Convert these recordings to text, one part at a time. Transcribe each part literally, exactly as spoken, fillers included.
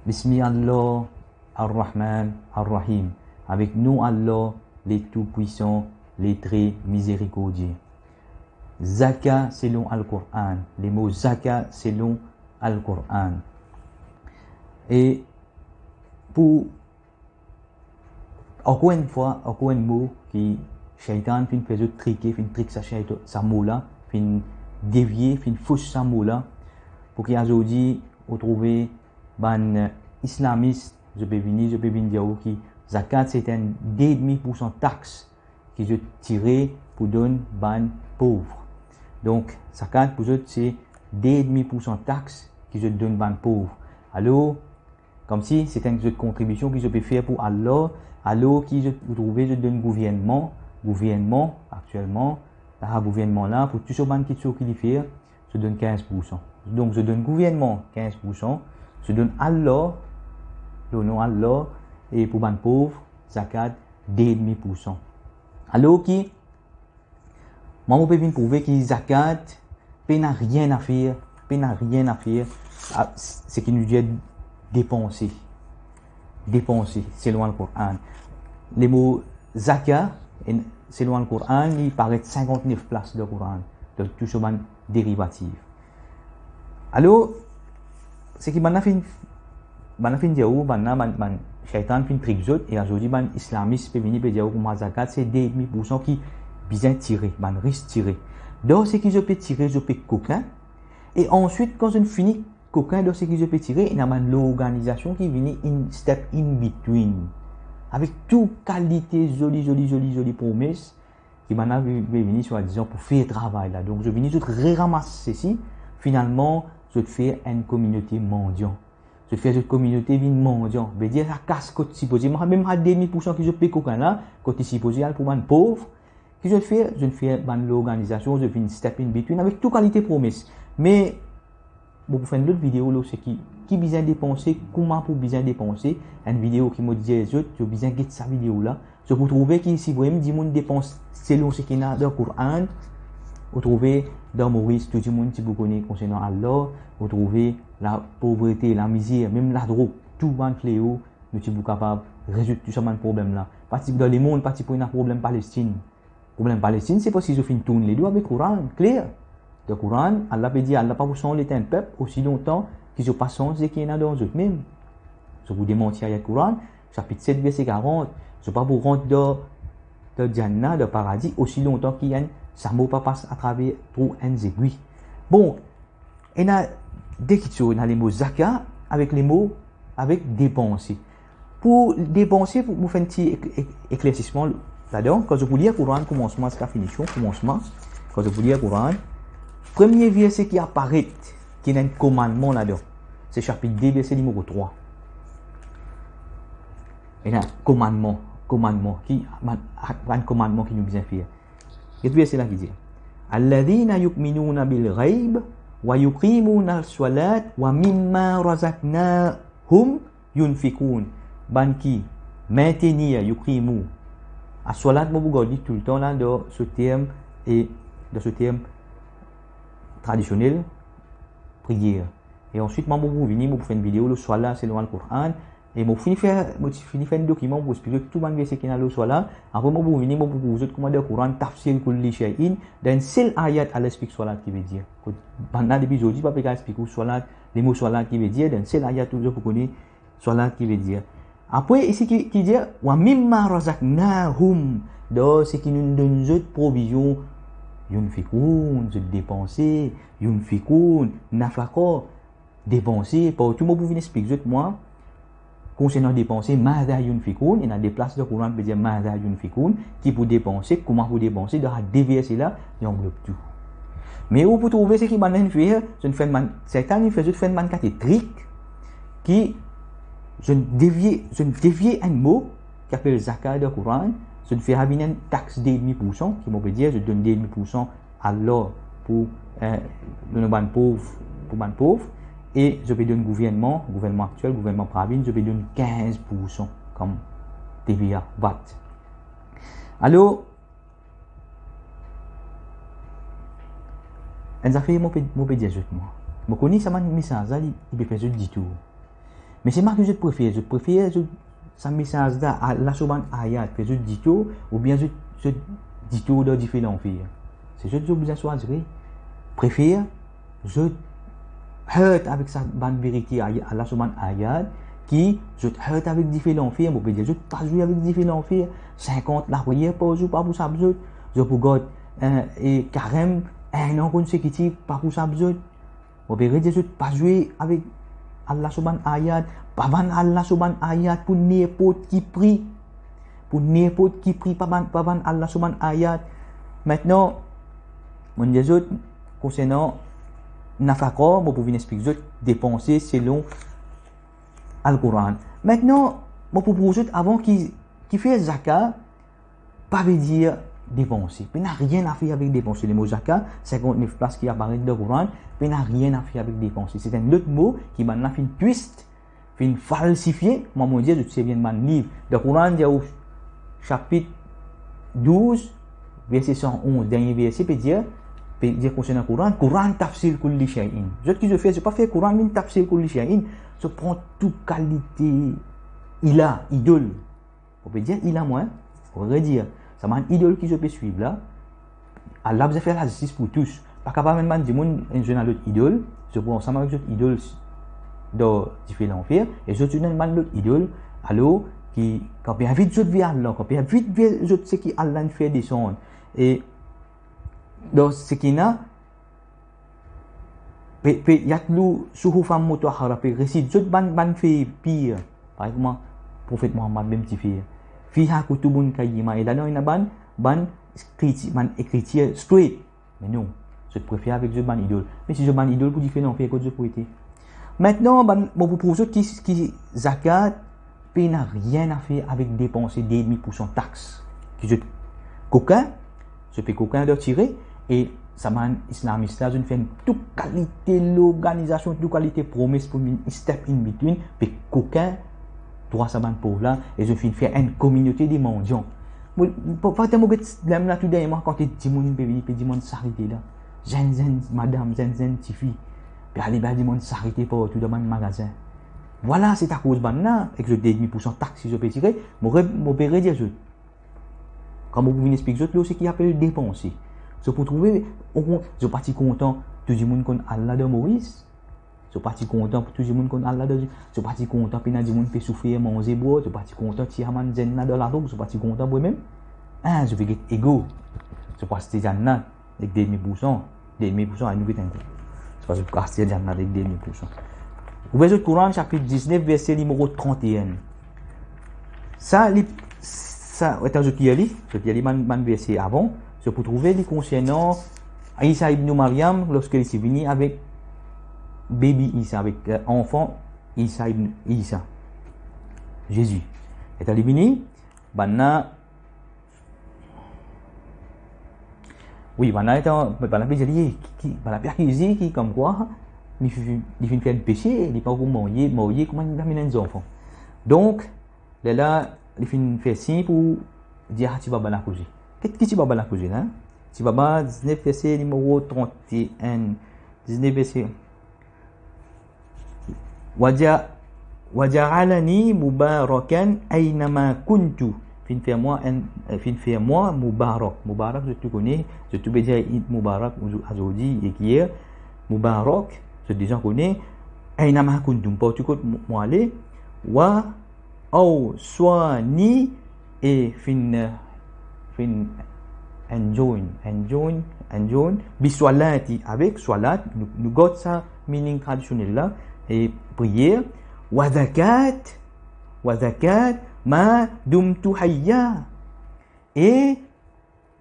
Bismillah Ar-Rahman Ar-Rahim. Avek nom Allah, le Tou-Pwisan, le Tre Mizerikordie. Zaka selon Al-Quran. Lemo zaka selon Al-Quran. E pou, ankor enn fwa, ankor enn mo ki Shaytan finn fer zot trike, finn trik sa shaytan, sa mo la, finn devie, finn fous sa mo la, pou ki azordi ou trouve bann islamis, zot pe vini, zot pe vinn dir ou ki zakat se enn de edmi poursan tax ki zot tire pou donn bann pov. Donk, zakat pou zot se de edmi poursan tax ki zot donn bann pov. Alor, koumsi se enn zot kontribision ki zot pe fer pou Allah, alor ki zot, ou trouve zot donn gouvernman, gouvernman aktielman, la gouvernman la, pou tou so bann kiksoz ki li fer, zot donn kinz poursan. Donk, zot donn gouvernman kinz poursan, zot donn Allah, lor non Allah, e pou bann pov, zakat de edmi poursan. Alor ki, mwa, mo pe vinn prouve ki zakat pena rien a fer, pena rien a fer, a, seki nou dir depanse. Depanse, selon Al-Quran. Lemo zaka, en, selon Al-Quran, li paret sinkant-nef plas dan Quran, dan tou so bann derivatif. Alor, seki bann la finn, bann la finn dir ou, bann la, bann, bann shaytan finn trik zot, e azordi bann islamis pe vini pe dir ou kouma zakat se de edmi poursan ki bizin tire, bann ris tire. Donk, seki zot pe tire, zot pe kokin, e answit, kan zot fini kokin dan seki zot pe tire, ena bann lorganizasion ki vini in step in between, avek tou kalite zoli, zoli, zoli, zoli promes, ki bann la vi-, pe vini swadizan pou fer travay la. Donk, zot vini, zot reramas sesi, finalman, zot fer enn kominote mandian. Zot fer zot kominote vinn mandian. Vedir sa kas kot sipoze, mem sa de edmi poursan ki zot pe kokin la, kot li sipoze al pou bann pov, ki zot fer, zot fer bann lorganizasion, zot vinn step in between avek tou kalite promes. Me, mo pou fer enn lot video lor seki, ki bizin depanse, kouma pou bizin depanse, enn video ki mo dir zot, zot bizin get sa video la. Zot pou trouve ki si vremem dimoun depans selon seki ena dan Quran, ou trouve dan Moris, tou dimoun ti pou kone konsernan Allah, ou trouve lapovrete, lamizer, mem ladrog, tou bann fleo, nou ti pou kapav rezoud tou sa bann problem la. Pa ti, dan lemond, pa ti pou ena problem Palestin. Problem Palestin, se parski zot finn tourn ledo avek Quran, kler. Dan Quran, Allah pe dir, Allah pa pou sanz letan enn pep osi lontan ki zot pa sanz seki ena dan zot mem. Zot pou demanti ayat Quran, sapit set, verse karant, zot pa pou rant dan, dan Janna, dan paradi, osi lontan ki enn samo pa pas atraver trou enn zegwi. Bon, ena de kiksoz, ena lemo zaka avek lemo avek depanse. Pou depanse, pou, pou fer enn ti ek-, ek-, eklersisman ladan, kan zot pou lir Quran koumansman ziska finision, koumansman, kan zot pou lir Quran, premie verse ki aparet, ki ena enn komannman ladan, se sapit de, verse nimero trwa. Ena komannman, komannman, ki, bann, bann komannman ki nou bizin fer. Get verse la ki dir, "Alladhina yu'minuna bil ghaib wa yuqimuna as-salat wa mimma razaqnahum yunfiqun." Bann ki maintenir, yuqimu, as-salat, mo pou gard li toultan la dan so term, e dan so term tradisionel, priyer. E answit, mwa, mo pou vini, mo pou fer enn video lor swala selon Al-Quran. E mo fini fer, mo ti fini fer enn dokiman pou explik tou bann verse ki ena lor swala. Apre, mo pou vini, mo pou prouv zot kouma dan Quran, tafsir kulli shay'in, dan enn sel ayat, Allah explik swalat ki vedir. Kot bann la depi zordi pa pe kav explik ou swalat, lemo swalat ki vedir, dan enn sel ayat, tou zot pou kone swalat ki vedir. Apre, isi ki, ki dir, "Wa mimma razaqnahum", dan seki nou donn zot provizion, "yunfiqun", zot depanse, "yunfiqun", nafaqa, depanse, partou mo pou vinn explik zot, mwa, konsernan depanse, "madha yunfiqun", ena de plas dan Quran pe dir "madha yunfiqun", ki pou depanse, kouma pou depanse, dan sa de verse la, li anglob tou. Me ou pou trouve seki bann la inn fer, zot inn fer bann, Satan inn fer zot fer bann kalite trik, ki zot devie, zot devie enn mo ki apel zakat dan Quran, zot fer sa vinn enn tax de edmi poursan, ki mo pe dir, zot donn de edmi poursan Allah pou, eh, donn bann pov, pou bann pov, e zot pe donn gouvernman, gouvernman aktiel, gouvernman Pravin, zot pe donn kinz poursan kom T V A, vat. Alor, enn zafer mo pe, mo pe dir zot, mwa. Mo kone sa bann mesaz la, li, li pe fer zot ditour. Me seki zot prefer, zot prefer zot sa mesaz la, Allah so bann ayat, fer zot detour, oubien zot, zot detour dan dife lanfer. Se zot, zot bizin swazir. Prefer zot hurt avek sa bann verite, ay-, Allah so bann ayat, ki zot hurt avek dife lanfer. Mo pe dir zot pa zwe avek dife lanfer. Sinkant lapriyer par zour pa pou sap zot. Zot pou gard, eh, e karem, enn an konsekitif pa pou sap zot. Mo pe redir zot pa zwe avek Allah so bann ayat, pa vann Allah so bann ayat pou ninport ki pri. Pou ninport ki pri, pa vann, pa vann Allah so bann ayat. Aster, mo dir zot, konsernan nafaka, mo pou vinn explik zot depanse selon Al-Koran. Aster, mo pou prouv zot avan ki, ki fer zakat, pa vedir depanse. Pena nanye a fer avek depanse. Lemo zakat, sinkant-nef plas ki aparet dan Koran, pena nanye a fer avek depanse. Se enn lot mo ki bann la finn twist, finn falsifie. Mwa mo dir zot, se bien bann liv. Dan Koran, dir ou, sapit douz, verse san onz, dernie verse pe dir, pe dir konsernan Koran, Koran tafsir kulli shay'in. Zot ki zot fer, zot pa fer Koran vinn tafsir kulli shay'in. Zot pran tou kalite ilah, idol. Ou pe dir, ilah mwa, ou redir, sa bann idol ki zot pe swiv la, Allah bizin fer lazistis pou tous. Pa kapav enn bann dimoun, enn zot ena lot idol, zot pran ansam avek zot idol s-, dan dife lanfer, e zot, zot ena bann lot idol, alor ki, kan pe invit zot ver Allah, kan pe invit ver zot seki Allah inn fer desann, e dan seki ena, pe, pe yatlou suhufan mutahhara, pe resit zot bann, bann fey pir, parey kouma Profet Muhammad mem ti fer. Fiha kutubun qayyima, e ladan ena bann, bann skriti, bann ekritir straight. Me non, zot prefer avek zot bann idol. Me si zot bann idol pou dife lanfer, kot zot pou ete? Aster, bann, mo pou prouv zot ki, ki zakat pena nanye a fer avek depanse de edmi poursan tax ki zot kokin, zot pe kokin dan tire, e sa bann islamis la, zot finn fer tou kalite lorganizasion, tou kalite promes pou vinn step in between, pe kokin drwa sa bann pov la, e zot finn fer enn kominote de mandian. Mo, pa, pa, mo get lem la tou dernie mwa, kantite dimoun pe vini, pe dimann sarite la. Zenn, zenn madam, zenn, zenn tifi. Pe ale, pe al dimann sarite partou dan bann magazin. Vwala, se akoz bann la, ek zot de edmi poursan tax ki zot pe tire, mo re-, mo pe redir zot. Kan mo pou vinn explik zot lor seki apel depanse. Zot pou trouve, o, zot pa ti kontan tou dimoun konn al ladan Moris. Zot pa ti kontan pou tou dimoun konn al ladan, zot pa ti kontan pena dimoun pe soufer manze bwar, zot pa ti kontan ti amenn zenn la dan ladrog, zot pa ti kontan bwar mem. Hein, zot pe get ego. Zot pou aste Jannat ek de edmi poursan. De edmi poursan, anou get enn kou. Zot pa zot pou aste Jannat ek de edmi poursan. Ouver zot Koran, sapit diznef, verse nimero trant-e-enn. Sa, li, sa, atann, zot lir li, zot lir li bann, bann verse avan, zot pou trouve li konsernan Isa ibn Maryam, lorske li ti vini avek baby Isa, avek, euh, anfan Isa ibn Isa, Zezi. Atann, li vini, bann la, wi, bann la, atann, bann la pe dir li, ki, ki, bann la pe akize ki, komkwa, li fi-, li finn fer enn pese, li pa ankor marye, marye, kouma li amenn enn zanfan? Donk, lerla, li finn fer sign pou dir, ah, ti baba la koze. Ki, ki ti baba la koze la, hein? Ti baba, diznef, verse nimero trant-e-enn. Diznef, verse. Waja-, waja'alani mubarakan aynama kuntu. Finn fer mwa enn, euh, finn fer mwa mubarak. Mubarak, zot tou kone, zot tou pe dir Eid Mubarak, ou azordi, ek yer. Mubarak, zot deza kone, aynama kuntu, partou kot mo, mo ale, wa awsani, e finn, finn enjoin, enjoin, enjoin, biswalati, avek swalat, nou, nou gard sa meaning tradisionel la, e priyer, wa zakat, wa zakat, ma dumtu hayya, e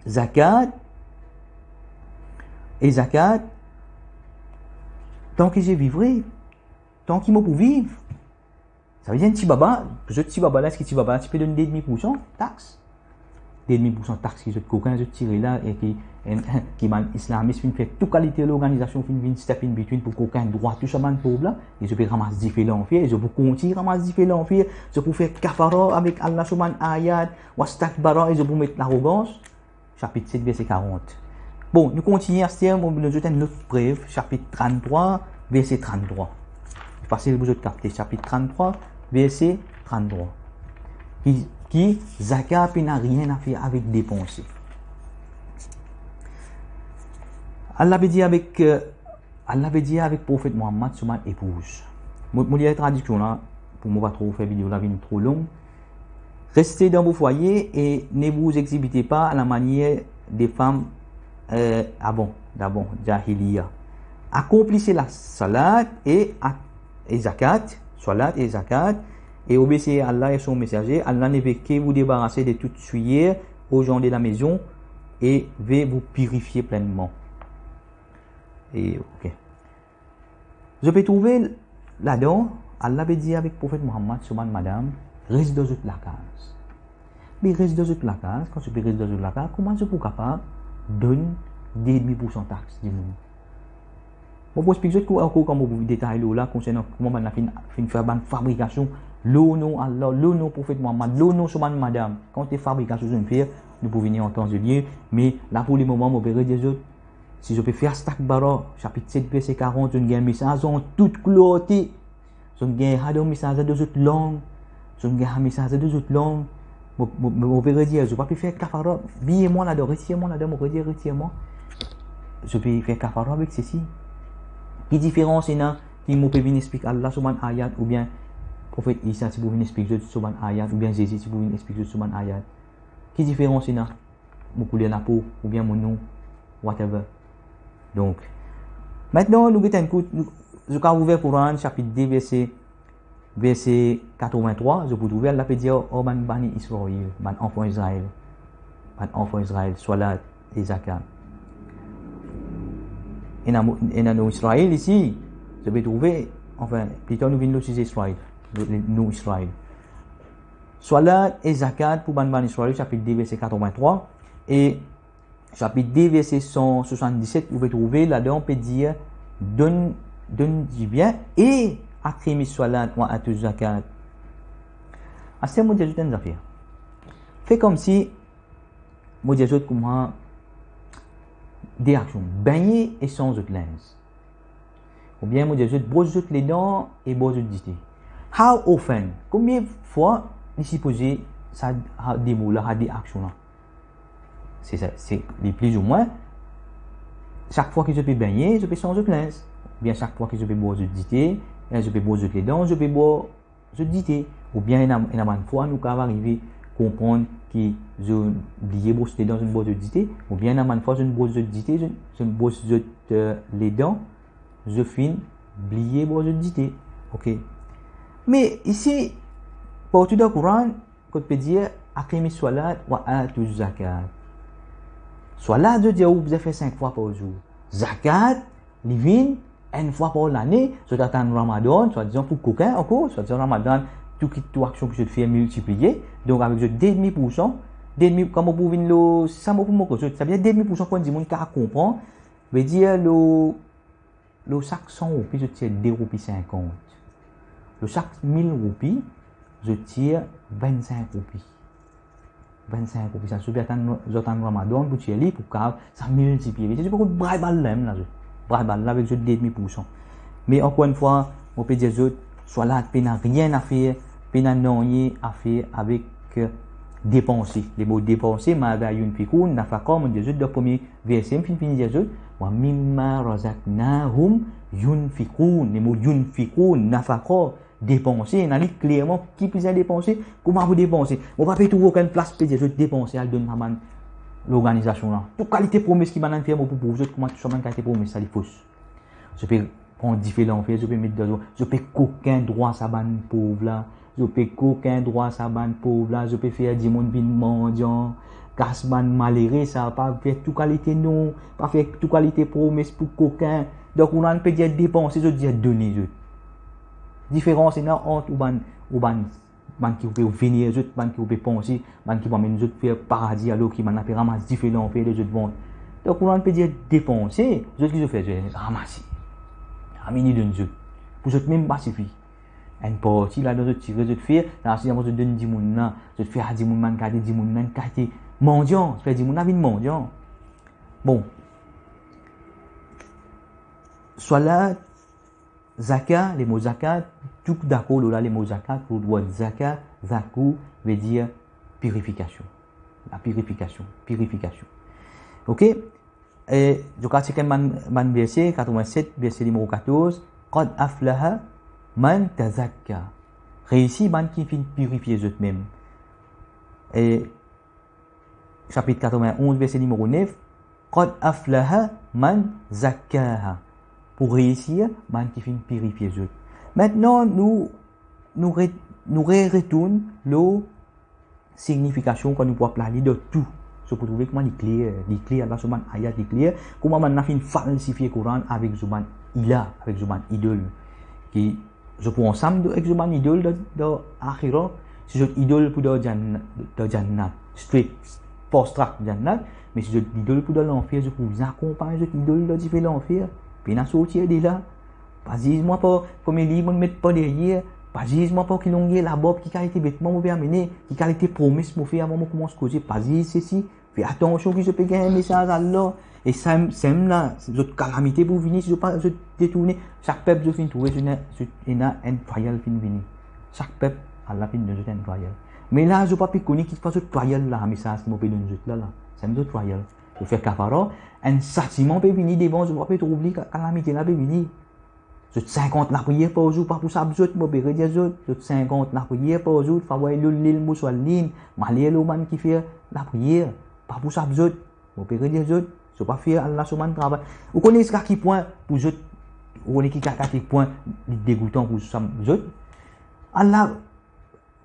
zakat, e zakat, tant que je vivrai, tan ki mo pou viv. Savedir enn ti baba, pou zot ti baba la, eski ti baba la ti pe donn de edmi poursan tax? De edmi poursan tax ki zot kokin, zot tire la, e ki, enn, ki bann islamis finn fer tou kalite lorganizasion finn vinn step in between pou kokin drwa tou sa bann pov la, e zot pe ramas dife lanfer, e zot pou kontign ramas dife lanfer, zot pou fer kafara avek Allah so bann ayat, wastakbara, e zot pou met larogans. Sapit set, verse karant. Bon, nou kontigne aster, mo pou donn zot enn lot prev, sapit tranntrwa, verse tranntrwa. Fasil pou zot kapte, sapit tranntrwa, verse tranntrwa. Ki, ki zakat pena nanye a fer avek depanse. Allah pe dir avek, euh, Allah pe dir avek Profet Muhammad so bann epouz. Mo, mo lir tradiksion la, pou mo pa tro fer video la vinn tro long. Restez dans vos foyers et ne vous exhibitez pas à la manière des femmes, euh, avant, d'avant, jahiliya. Accomplissez la salat et, et zakat, salat et zakat, et obéissez à Allah et son messager. Allah ne veut que vous débarrasser de toute souillure aux gens de la maison et veut vous purifier pleinement. E, ok. Zot pe trouve ladan, Allah pe dir avek Profet Muhammad so bann madam, res dan zot lakaz. Me res dan zot lakaz, kan zot pe res dan zot lakaz, kouma zot pou kapav donn de demi poursan tax dimoun? Mo pou explik zot kou-, ankor kan mo pou detay lor la, konsernan kouma bann la finn, finn fer bann fabrikasion lor non Allah, lor non Profet Muhammad, lor non so bann madam. Kantite fabrikasion zot finn fer, nou pou vini an tan zot li, me la pou lemoman, mo pe redir zot, si zot pe fer Istakbara, sapit set, verse karant, zot gagn mesaz an tou klarte. Zot gagn sa dan mesaz la dan zot lang. Zot gagn sa mesaz la dan zot lang. Mo, mo, mo, mo pe redir, zot pa pe fer kafara. Bliye mwa ladan, retir mwa ladan, mo redir, retir mwa. Zot pe fer kafara avek sesi. Ki diferans ena ki mo pe vinn explik Allah so bann ayat, oubien Profet Isa ti pou vinn explik zot so bann ayat, oubien Zezi ti pou vinn explik zot so bann ayat? Ki diferans ena? Mo kouler lapo, oubien mo non, whatever. Donk, aster nou get enn kout, nou, zot kav ouver Koran, sapit de, verse, verse katrevintrwa, zot pou trouve, Allah pe dir, o bann Bani Israil, bann anfan Izrael, bann anfan Izrael, salat e zakat. Ena mo-, ena nou Izrael isi, zot pe trouve, anfin, pli tar nou vinn lor size Izrael, nou, nou Izrael. Salat e zakat pou bann Bani Israil, sapit de, verse katrevintrwa, e sapit de, verse san swasanndiset, ou pe trouve ladan pe dir, donn, donn dibien e aqimis salat wa atuz zakat. Aster mo dir zot enn zafer. Fer koumsi, mo dir zot kouma de aksion, begne e sanz zot linz. Oubien mo dir zot, bros zot ledan e bwar zot dite. How often? Konbien fwa li sipoze sa, sa de mo la, sa de aksion la? Se sa, se li plizoumwin, sak fwa ki zot pe begne, zot pe sanz zot linz. Oubien sak fwa ki zot pe bwar zot dite, e zot pe bros zot ledan, zot pe bwar zot dite. Oubien ena, ena bann fwa nou kav arive konpran ki zot bliye bros ledan, zot bwar zot dite. Oubien ena bann fwa zot bros zot dite, zot, zot bros zot, eh, ledan, zot finn bliye bwar zot dite. Ok. Me isi, partou dan Koran, kot pe dir, aqimis salat wa atuz zakat. Salat, zot dir ou bizin fer sink fwa par zour. Zakat, li vinn enn fwa par lane, zot atann Ramadan, swadizan pou kokin ankor, swadizan Ramadan, tou ki, tou aksion ki zot fer miltipliye. Donk avek zot de demi poursan, de demi, kan mo pou vinn lor, sa mo pou montre zot, sa vedir de demi poursan pou enn dimoun kav konpran, vedir lor, lor sak san roupi, zot tir de roupi sinkant. Lor sak mil roupi, zot tir vennsink roupi. Vennsink roupi, sa zot pe atann, zot atann Ramadan pou tir li, pou kav sa miltipliye. Zot pa konn bray bal la mem la, zot bray bal la avek zot de demi poursan. Me ankor enn fwa, mo pe dir zot, salat pena nanye a fer, pena nanye a fer avek, eh, depanse. Lemo depanse, ma za yunfiqun, nafaqa, mo dir zot dan premie verse, mo finn fini dir zot, wa mimma razaqnahum yunfiqun. Lemo yunfiqun, nafaqa, depanse, ena li klerman ki bizin depanse, kouma pou depanse. Mo pa pe trouv okenn plas pe dir zot depanse, al donn sa bann lorganizasion la. Tou kalite promes ki bann la fer, mo pou prouv zot kouma tou sa bann kalite promes la, li fos. Zot pe pran dife lanfer, zot pe met dan zot, zot pe kokin drwa sa bann pov la, zot pe kokin drwa sa bann pov la, zot pe fer dimoun vinn mandian, kas bann malere sa, pa fer tou kalite non, pa fer tou kalite promes pou kokin. Donk, ou inn pe dir depanse, zot dir done zot. Diferans ena ant ou bann, ou bann, bann ki ou pe venere zot, bann ki ou pe panse, bann ki pou amenn zot ver paradi, alor ki bann la pe ramas dife lanfer lor zot vant. Donk, ou inn pe dir depanse, zot ki zot fer, zot ramase. Amenn li donn zot. Pou zot mem pa sifi. Enn parti ladan zot tire, zot fer, la si zot donn dimoun la, zot fer a dimoun, bann kalite dimoun la, enn kalite mandian, zot fer dimoun la vinn mandian. Bon. Salat, Zaka, lemo zakat, tou dakor lor la, lemo zakat, lor word zaka, zaku, vedir pirifikasion. Lapirifikasion, pirifikasion. Ok? E, zot kapav chek bann, bann verse, katrevinset, verse nimero katorz, "Qad aflaha man tazakka." Reisi bann ki finn pirifie zot mem. E, sapit katrevinonz, verse nimero nef, "Qad aflaha man zakkaha." Pou reisi bann ki finn pirifie zot. Aster nou, nou re-, nou re-, retourn lor signifikasion kan nou pou aplike li dan tou. So pou trouve kouma li kler, li kler, Allah so bann ayat li kler, kouma bann la finn falsifie Koran avek so bann ilah, avek so bann idol. Ki zot pou ansam do-, ek so bann idol dan, dan akhira. Si zot idol pou dan jann-, dan jannat, straight, fast track jannat, me si zot idol pou dan lanfer, zot pou bizin akonpagn zot idol dan dife lanfer. Pena sorti de la. Pa ziz mwa par kouma li mo met par deryer. Pa ziz mwa par ki longer labarb, ki kalite vetman mo pe amene, ki kalite promes mo fer avan mo koumans koze. Pa ziz sesi. Fer atansion ki zot pe gagn mesaz Allah. E sem, sem la, zot kalamite pou vini si zot pa, zot detourne. Sak pep zot finn trouve, zot ena, zot ena enn trial finn vini. Sak pep, Allah finn donn zot enn trial. Me la, zot pa pe kone ki pa zot trial la, mesaz ki mo pe donn zot la, la. Sem zot trial. Zot fer kafara, enn satiman pe vini devan, zot pa pe trouv li, ka-, kalamite la pe vini. Zot sinkant lapriyer par zour, pa pou sap zot, mo pe redir zot. Zot sinkant lapriyer par zour, favwar lil, mo swa linn, maler lor bann ki fer lapriyer, pa pou sap zot, mo pe redir zot. Zot pa fer Allah so bann travay. Ou kone ziska ki pwin pou zot, ou kone ki ka-, ki pwin li degoutan pou sap zot? Allah,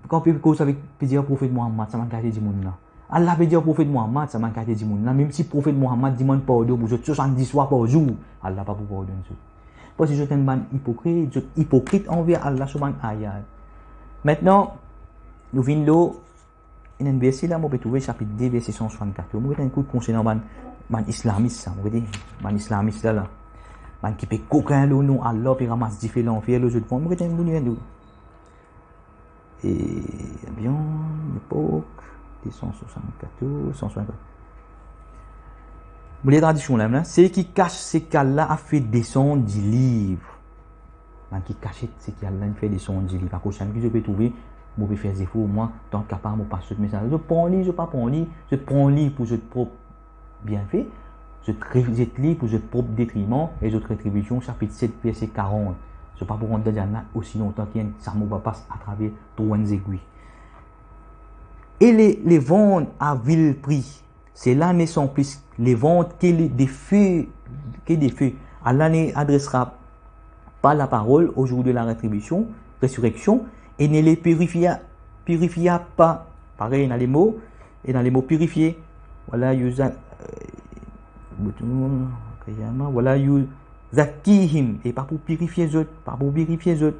kan pe koz avek, pe dir Profet Muhammad, sa bann kalite dimoun la. Allah pe dir Profet Muhammad, sa bann kalite dimoun la, mem si Profet Muhammad dimann pardon pou zot swasanndiz fwa par zour, Allah pa pou pardonn zot. Parski zot enn bann ipokrit, zot ipokrit anver Allah so bann ayat. Aster, nou vinn lor enn verse la, mo pe trouve sapit de, verse san swasannkatorz. Mo get enn kout konsernan bann, bann islamis sa, mo get bann islamis la, la. Bann ki pe kokin lor non Allah, pe ramas dife lanfer lor zot vant. Mo get enn bout, enn bout. E, bien, lepok, de san swasannkatorz, san swasannkatorz. Mo lir tradiksion la, la. Seki kas seki Allah a fer desann di liv. Bann ki kasiet seki Allah inn fer desann di liv. Akoz sa ki zot pe trouve, mo pe fer zefor, mwa, tan kapav, mo pas zot mesaz. Zot pran li, zot pa pran li, zot pran li pou zot prop bienfe, zot rezet li pou zot prop detriman e zot retribision, sapit set, verse karant. Zot pa pou rant dan jannat osi lontan ki enn samo pa pas atraver trou enn zegwi. E les, les vendre à vil prix, cela ne sont plus les ventes que les, des feux, que des feux. Allah ne adressera pas la parole au jour de la rétribution, résurrection, et ne les purifia, purifia pas. Parey, ena lemo, ena lemo pirifie. Wala yuza-, euh, wala yuzakkihim, e pa pou pirifie zot, pa pou pirifie zot.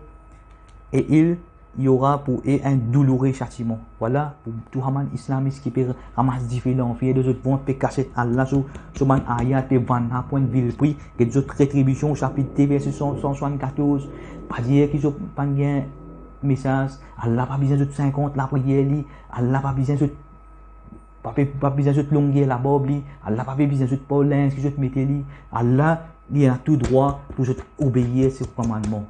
Et il y aura pour eux un douloureux châtiment. Wala, pou tou sa bann islamis ki pe ramas dife lanfer dan zot vant, pe kasiet Allah so, so bann ayat, pe vann la pou enn vil pri, get zot retribision, sapit de, verse san, san swasannkatorz. Pa dir ki zot pa gagn mesaz, Allah pa bizin zot sinkant lapriyer li, Allah pa bizin zot, pa pe, pa bizin zot longer labarb li, Allah pa pe bizin zot par linz ki zot mete li. Allah, li ena tou drwa pou zot obeir so komannman.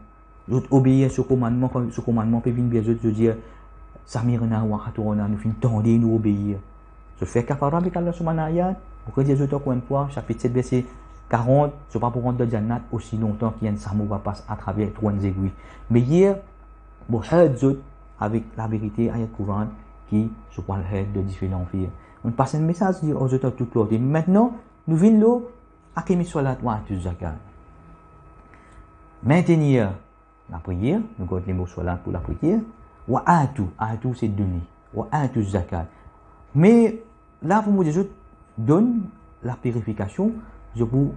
Zot obeir so komannman, kan so komannman pe vinn ver zot, zot dir, "Sami'na wa ata'na", nou finn tande, nou obeir. Zot fer kafara avek Allah so bann ayat. Mo redir zot ankor enn fwa, sapit set, verse karant, zot pa pou rant dan jannat osi lontan ki enn samo pa pas atraver trou enn zegwi. Meyer mo hurt zot avek laverite ayat Koran ki zot pou al hurt dan dife lanfer. Mo pas enn mesaz, dir, oh, zot a tou kote. Aster, nou vinn lor, aqimi ssalat wa atu zakat. Maintenir lapriyer, nou gard lemo swalat pou lapriyer. Wa atu, atu se done. Wa atu zakat. Me la pou mo dir zot, donn lapirifikasion, zot pou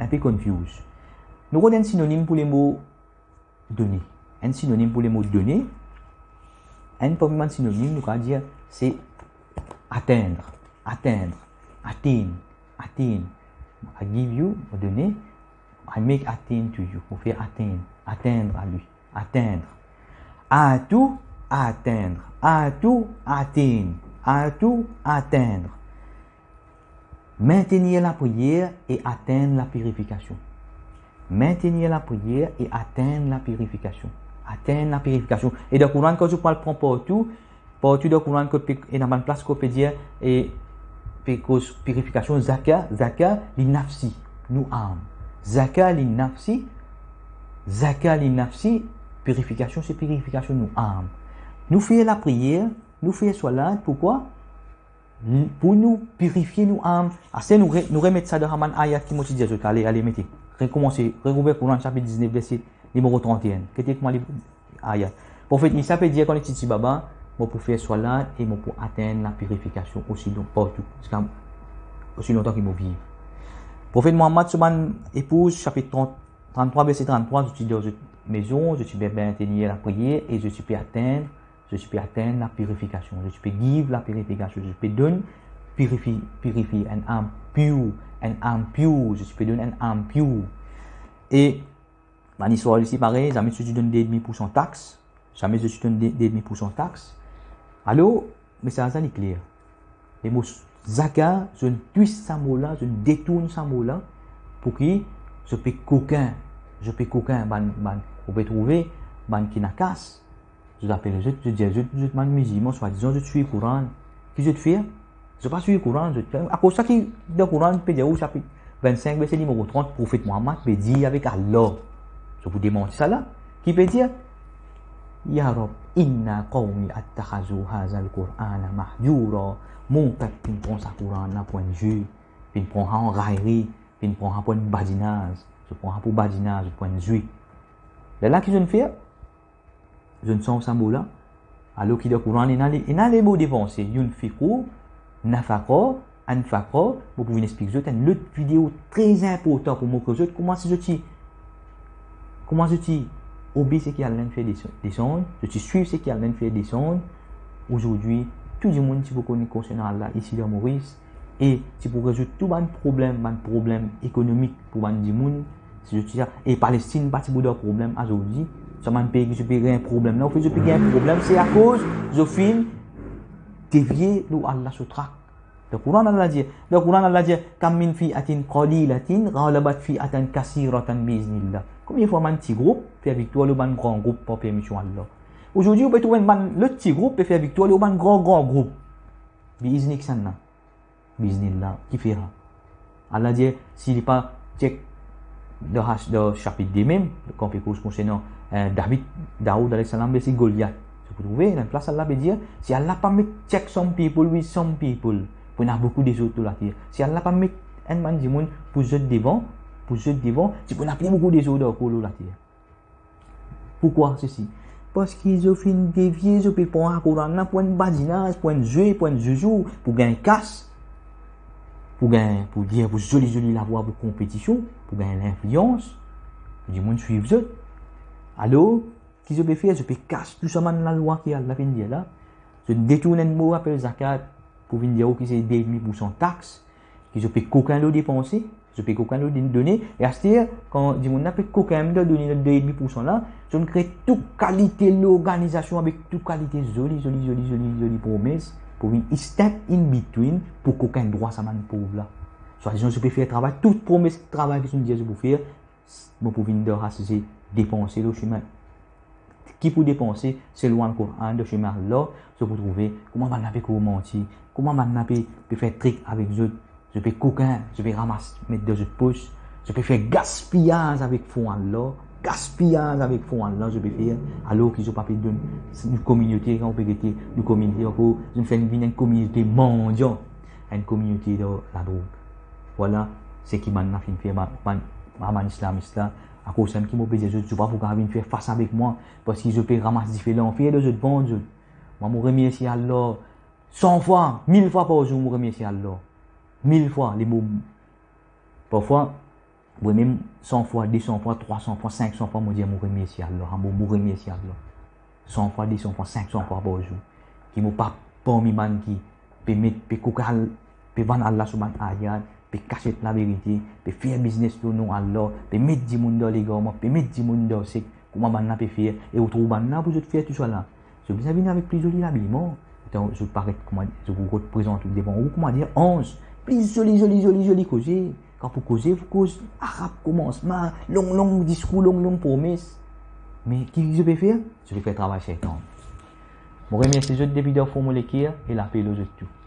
enpe confuse. Nou gard enn sinonim pou lemo done. Enn sinonim pou lemo done. Enn parmi bann sinonim, nou kapav dir, se atteindre, atteindre, atteindre, atteindre. I give you, mo done, I make attain to you. Mo fer atteindre, atteindre à lui, atteindre. Atu, atteindre, atu, atteindre, atu, atteindre. Maintenir lapriyer e atteindre lapirifikasion. Maintenir la prière et atteindre la purification. Atteindre la purification. E dan Koran, kan zot pral pran partou, partou dan Koran, kot pe, ena bann plas kot pe dir, e pe koz pirifikasion, zaka, zaka li nafsi, nou am. Zaka li nafsi, zaka li nafsi, pirifikasion, se pirifikasion nou am. Nou fer lapriyer, nou fer swalat, poukwa? Pou nou pirifie nou am. Aster nou re-, nou remet sa dan sa bann ayat ki mo ti dir zot, ale, ale mete. Rekoumanse, rerouver Koran, sapit diznef, verse nimero trant-e-enn. Gete kouma li ayat. Profet Isa pe dir, kan li ti tibaba, mo pou fer swalat e mo pou atenn lapirifikasion osi lon-, partou, ziska osi lontan ki mo viv. Profet Mohammad, so bann epouz, sapit trant, trant-trwa, verse trant-trwa, zot ti dan zot mezon, zot ti pe maintenir lapriyer e zot ti pe atenn, zot ti pe atenn lapirifikasion, zot ti pe give lapirifikasion, zot ti pe donn pirifi-, pirifi, enn am pir, enn am pir, zot ti pe donn enn am pir. E bann Izrael osi parey, zame zot ti donn de edmi poursan tax, zame zot ti donn de, de edmi poursan tax. Alor, mesaz la li kler. Lemo zaka, zot inn twist sa mo la, zot inn detourn sa mo la, pou ki zot pe kokin, zot pe kokin, bann, bann, ou pe trouve, bann ki nakas, zot apel zot, zot dir zot, zot bann mizilman, swadizan zot swiv Koran. Ki zot fer? Zot pa swiv Koran, zot, akoz sa ki dan Koran, pe dir ou sapit vennsink, verse nimero trant, Profet Mohammad pe dir avek Allah. Zot pou demanti sa la. Ki pe dir? Ya Rabb, inna qawmi attakhazu hazal Qur'ana mahjura. Mo pep finn pran sa Koran la pou enn zwe, finn pran sa an rayri, finn pran sa pou enn badinaz, zot pran sa pou badinaz, pou enn zwe. Lerla ki zot inn fer? Zot inn sanz sa mo la. Alor ki dan Koran ena le, ena lemo depanse, yunfiqu, nafaqa, anfaqa, mo pou vinn explik zot enn lot video tre inportan pou montre zot kouma si zot ti, kouma zot ti obe seki Allah inn fer desann, desann, zot ti swiv seki Allah inn fer desann. Azordi, tou dimoun ti pou kone konsernan Allah isi dan Moris, e ti pou rezoud tou bann problem, bann problem ekonomik pou bann dimoun, si zot ti sa, e Palestinn pa ti pou dan problem azordi, sa bann pei ki zot pe gagn problem la, ou fer zot pe gagn problem, se akoz zot finn devie lor Allah so trak. Dan Koran Allah dir, dan Koran Allah dir, kam min fi'atin qalilatin ghalabat fi'atan kathiratan bi iznillah. Konbien fwa bann ti group fer viktwar lor bann gran group par permision Allah? Azordi, ou pe trouv enn bann lot ti group pe fer viktwar lor bann gran, gran group. Bi izni kisannla? Bi iznillah, ki fer sa? Allah dir, si li pa check dan has-, dan sapit de mem, kan pe koz konsernan, eh, David, Daoud alayhi salam, versus Goliat. Zot pou trouve, dan plas Allah pe dir, si Allah pa met check some people with some people, pou ena boukou dezord lor later. Si Allah pa met enn bann dimoun pou zot devan, pou zot devan, ti pou ena pli boukou dezord ankor lor later. Poukwa sesi? Parski zot finn devie, zot pe pran Koran la pou enn badinaz, pou enn zwe, pou enn zouzou, pou gagn kas, pou gagn, pou dir, pou zoli, zoli lavwa, pou konpetision, pou gagn linflians, pou dimoun swiv zot. Alor, ki zot pe fer? Zot pe kas tou sa bann lalwa ki Allah finn dir la. Zot detourn enn mo apel zakat pou vinn dir ou ki se de edmi poursan tax, ki zot pe kokin lor depanse, zot pe kokin lor done. E aster, kan dimoun la pe kokin dan done de edmi poursan la, zot kre tou kalite lorganizasion avek tou kalite zoli, zoli, zoli, zoli, zoli promes pou vinn step in between, pou kokin drwa sa bann pov la. Swadizan zot pe fer travay, tou promes travay ki zot dir zot pou fer, bon, pou vinn dan sa size depanse lor sime ki pou depanse, selwagn Koran, dan sime Allah, zot pou trouve kouma bann la pe koz manti, kouma bann la pe, pe fer trik avek zot, zot pe kokin, zot pe ramas, met dan zot pos, zot pe fer gaspiyaz avek fon Allah, gaspiyaz avek fon Allah zot pe fer, alor ki zot pa pe donn nou kominote, kan ou pe gete nou kominote ankor, zot fer vinn enn kominote mandian, enn kominote dan ladrog. Vwala seki bann la finn fer, bann, bann, bann islamis la, akoz samem ki mo pe dir zot, zot pa pou kapav vinn fer fas avek mwa, parski zot pe ramas dife lanfer dan zot vant zot. Mwa, mo remersie Allah san fwa, mil fwa par zour, mo remersie Allah. Mil fwa, lemo, parfwa, wi, mem san fwa, de san fwa, trwa san fwa, sink san fwa, mo dir mo remersie Allah. Mo, mo remersie Allah. San fwa, de san fwa, sink san fwa par zour. Ki mo pa parmi bann ki pe met, pe kokin, pe vann Allah so bann ayat, pe kasiet laverite, pe fer biznes lor non Allah, pe met dimoun dan legarman, pe met dimoun dan sek, kouma bann la pe fer, e ou trouv bann la pou zot fer tou sa la. Zot bizin vinn avek pli zoli labiman, letan zot paret kouma, zot pou reprezant devan ou kouma dir anz, pli zoli, zoli, zoli, zoli koze. Kan pou koze, pou koz arab, komansman, long, long diskour, long, long promes. Me ki zot pe fer? Zot pe fer travay Setan. Mo remersie zot depi dan fon mo leker e lape lor zot tou.